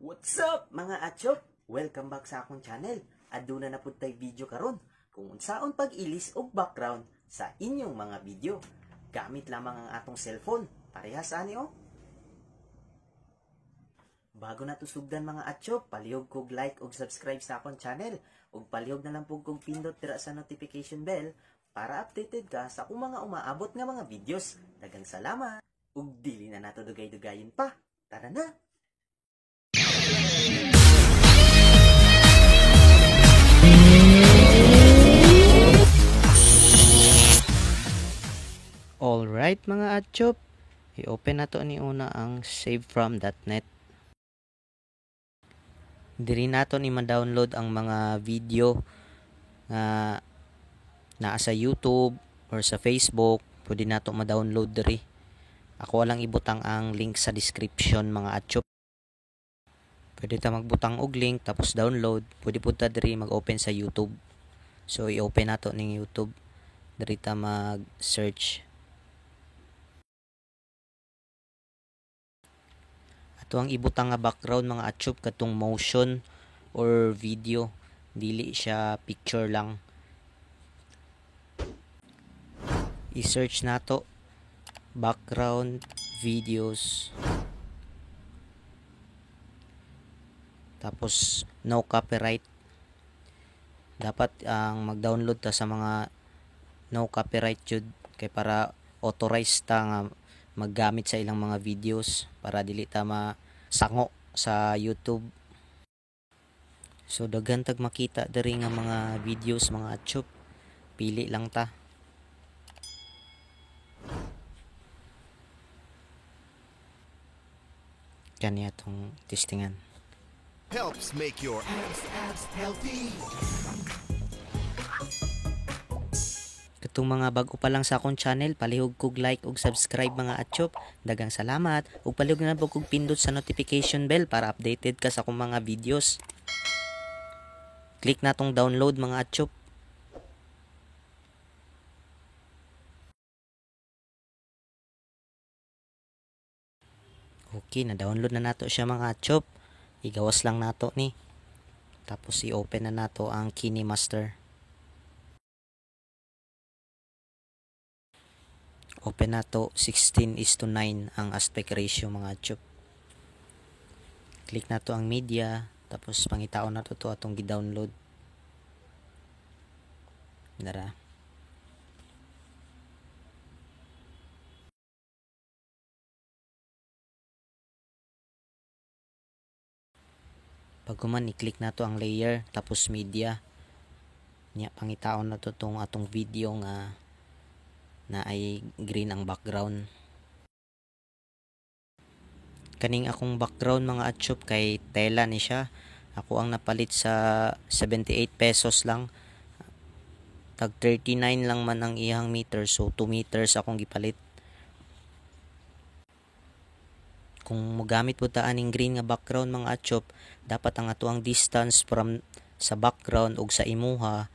What's up, mga achop? Welcome back sa akong channel. Aduna na pud tay video karon kung unsaon pag-ilis og background sa inyong mga video. Gamit lamang ang atong cellphone. Parehas ani, oh. Bago na sugdan, mga achop, palihog kog like ug subscribe sa akong channel. Ug palihog na lang pug kog pindot dira sa notification bell para updated ka sa akong mga umaabot nga mga videos. Daghang salamat. Ug dili na nato dugay-dugayon pa. Tara na! Alright, mga achop, i-open nato ni una ang savefrom.net. Diri nato ni ma-download ang mga video nga naa sa YouTube or sa Facebook, pwede nato ma-download diri. Ako lang ibutang ang link sa description, mga achop. Pwede ta magbutang og link tapos download, pwede pud ta diri mag-open sa YouTube. So i-open nato ning YouTube. Diri ta mag-search. Ato ang ibutang nga background, mga achop, katong motion or video, dili siya picture lang. I-search nato background videos. Tapos no copyright. Dapat ang mag-download ta sa mga no copyright jud kay para authorized ta nga maggamit sa ilang mga videos para dili ta masango sa YouTube. So daghan tag makita diri nga mga videos, mga achop. Pili lang ta. Kani atong testingan. Helps make your abs, abs healthy. Katong mga bag-o pa lang sa akong channel, palihog kog like ug subscribe, mga achop. Daghang salamat ug palihog na lang kog pindot sa notification bell para updated ka sa akong mga videos. Click na tong download, mga achop. Okay, na-download na nato siya, mga achop. Igawas lang nato ni. Tapos i-open na nato ang KineMaster. Open nato 16:9 ang aspect ratio, mga achop. Click nato ang media, tapos pangitaon nato to atong gi-download. Dara. Paghuman, i-click nato ang layer tapos media. Nya pangitaon nato tong atong video nga na ay green ang background. Kaning akong background, mga achop, kay tela ni siya. Ako ang napalit sa 78 pesos lang. Tag 39 lang man ang iyang meter, so 2 meters akong gipalit. Kung mogamit po ta aning green nga background, mga achop, dapat ang ato ang distance from sa background ug sa imuha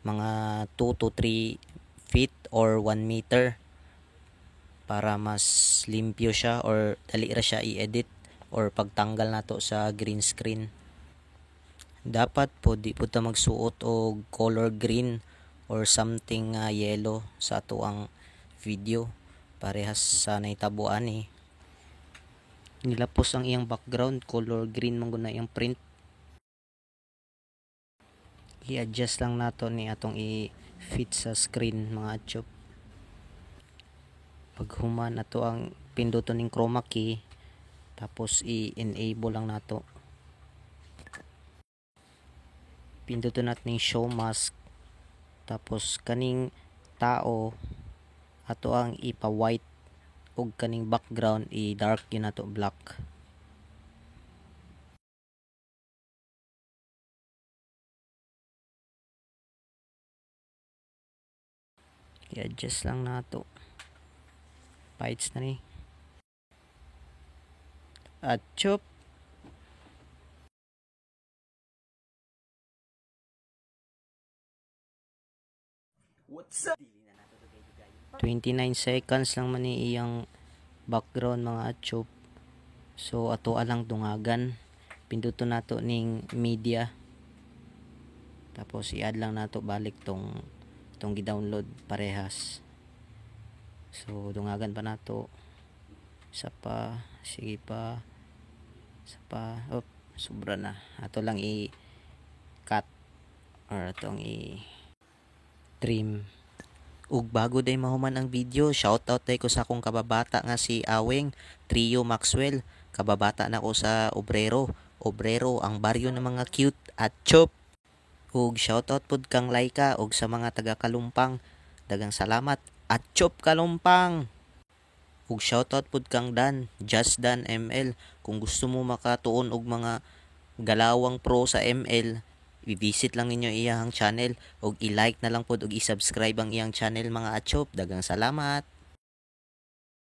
mga 2 to 3 feet or 1 meter para mas limpyo siya or dali ra siya i-edit or pagtanggal nato sa green screen. Dapat po di po ta magsuot og color green or something nga yellow sa ato ang video, parehas sa nahitabo ani. Nilapos ang iyang background, color green man gud na iyang print. I-adjust lang nato ni atong i-fit sa screen, mga achop. Paghuman, ato ang pinduton ning chroma key tapos i-enable lang nato. Pinduton nato ning show mask tapos kaning tao ato ang ipa-white ug kaning background i-dark yun nato, black. I-adjust lang nato. Bites na ni. At chop. What's up? 29 seconds lang man ni iyang background, mga achop. So ato alang dungagan. Pinduton nato ning media. Tapos i-add lang nato balik tong tong gi-download parehas. So dungagan pa nato. Isa pa, sige pa. Isa pa. Op, sobra na. Ato lang i-cut or atong i-trim. Ug bago day mahuman ang video, shoutout day ko sa akong kababata nga si Aweng Trio Maxwell. Kababata na ko sa Obrero. Obrero ang baryo ng mga cute at chop. Ug shoutout pud kang Laika ug sa mga taga Kalumpang. Dagang salamat at chop Kalumpang. Ug shoutout pud kang Dan, Just Dan ML. Kung gusto mo makatuon og mga galawang pro sa ML, i-visit lang ninyo iyang channel ug i-like na lang pod ug i-subscribe ang iyang channel, mga achop. Dagang salamat.